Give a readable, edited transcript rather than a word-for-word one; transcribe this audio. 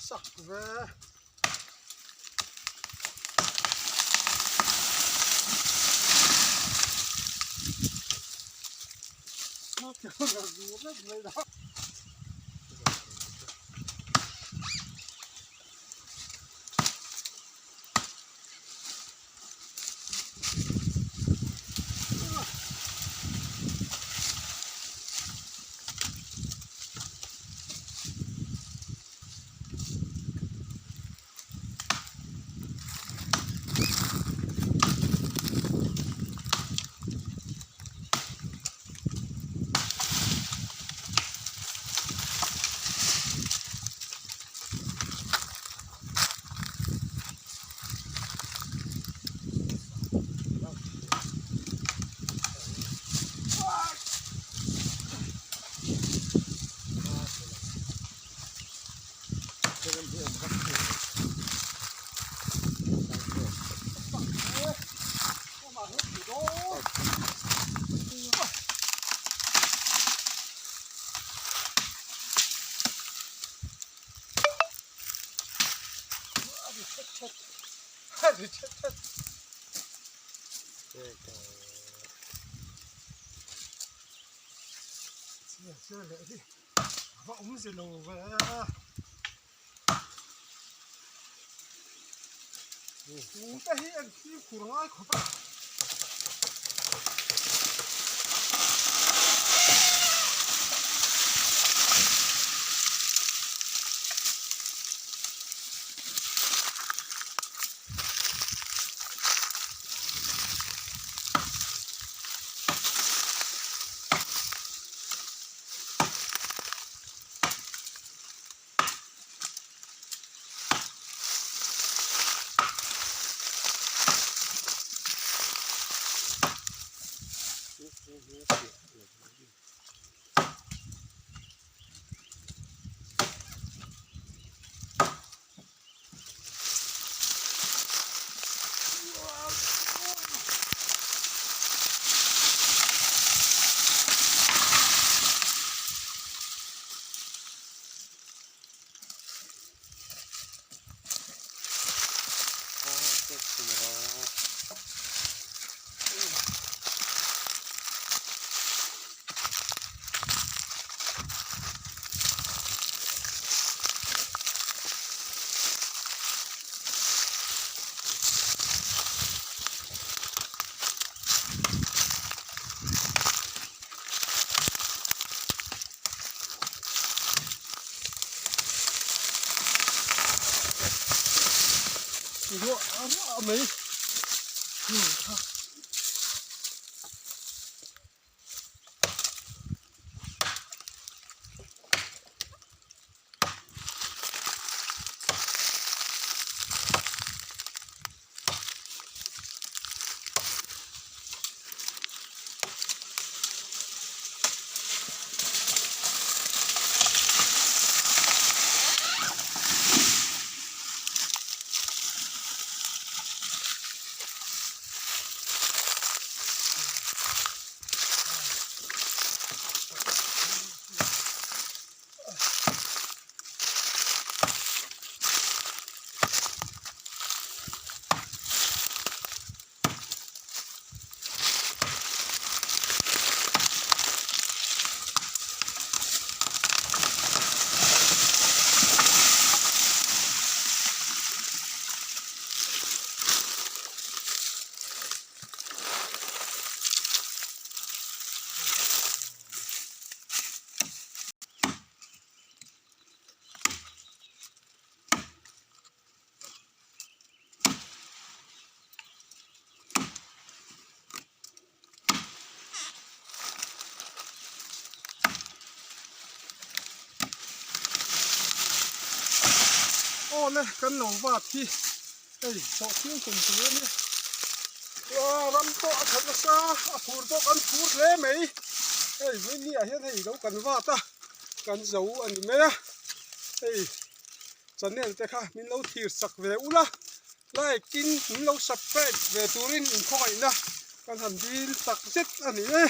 sak ve. Va awm zelo ve Tute hi an fimkhur ngai khawp a. Ruah a ruah mai Aw le kan lo vat hi hei sawhchhing kum tur a nia ram pawh a that nasa a phur pawh kan phur hle mai hei vawiin ah hian hei lo kan vat a kan zo a ni mai a hei channel te kha min lo thlir chak ve ula like in min lo subscribe ve turin in khawngaihna kan han dil tak zet a ni e.